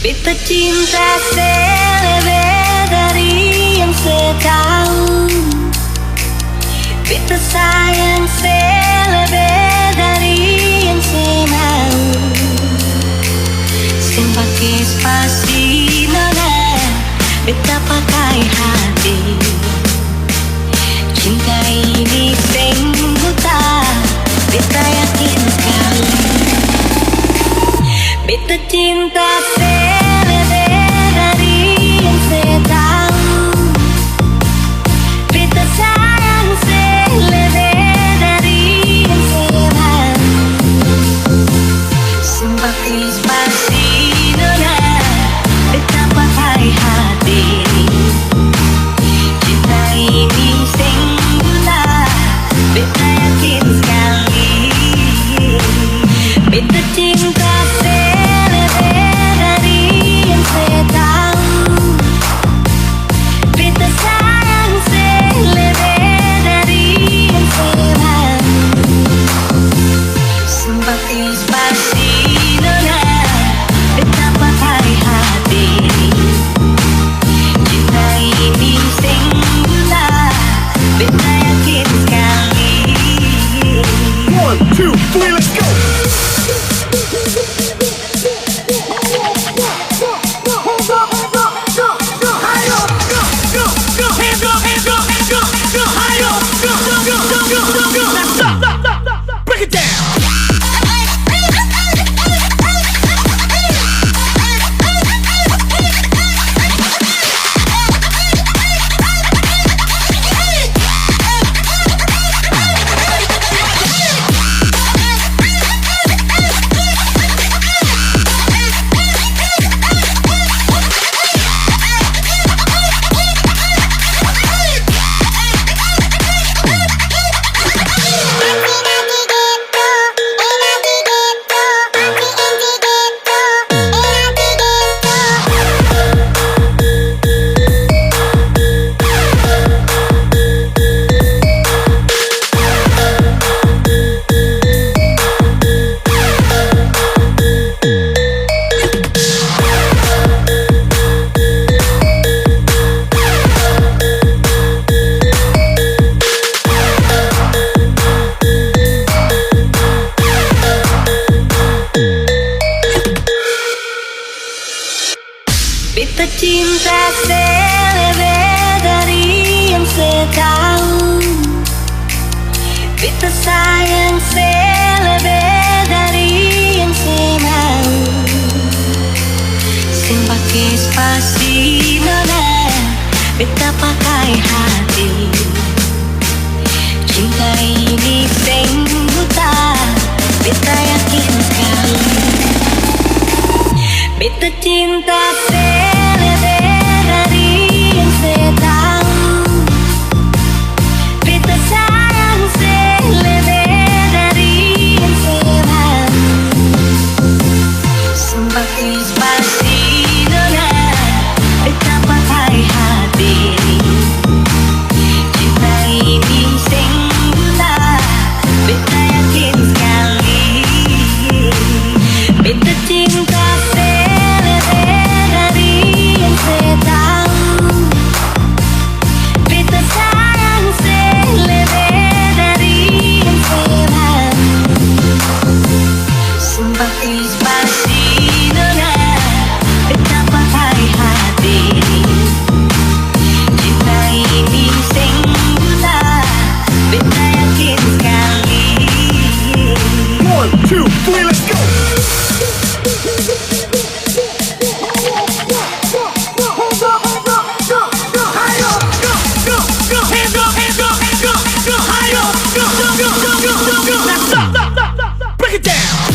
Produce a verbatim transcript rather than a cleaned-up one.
Beta cinta se lebe dari yang se tau. Beta sayang se lebe dari yang se mau. Seng pake spasi nona, beta pakai hati. Cinta ini seng buta, beta yakin skali. Beta cinta se lebe dari yang se tau. Beta sayang se lebe dari yang se mau. Seng pake spasi nona, beta pakai hati. Cinta ini seng buta, beta yakin skali. Beta cinta se lebe dari yang se tau. Beta sayang se lebe dari yang se mau. Seng pake spasi nona, beta pakai hati. Cinta ini seng buta, beta yakin skali. One, two, three, let's go. Break it down. Beta cinta se lebe dari yang se tau. Beta sayang se lebe dari yang se mau. Seng pake spasi nona, beta pakai hati. Cinta ini seng buta, beta yakin skali. Beta cinta se lebe dari yang se tau. Beta sayang se lebe dari yang se mau. Seng pake spasi nona, beta pakai hati. Cinta ini seng buta, beta yakin skali. Beta cinta se lebe dari yang se tau. Beta sayang se lebe dari yang se mau. Seng pake spasi nona, beta pakai hati. Cinta ini seng buta, beta yakin skali. One, two, three, let's go. Break it down.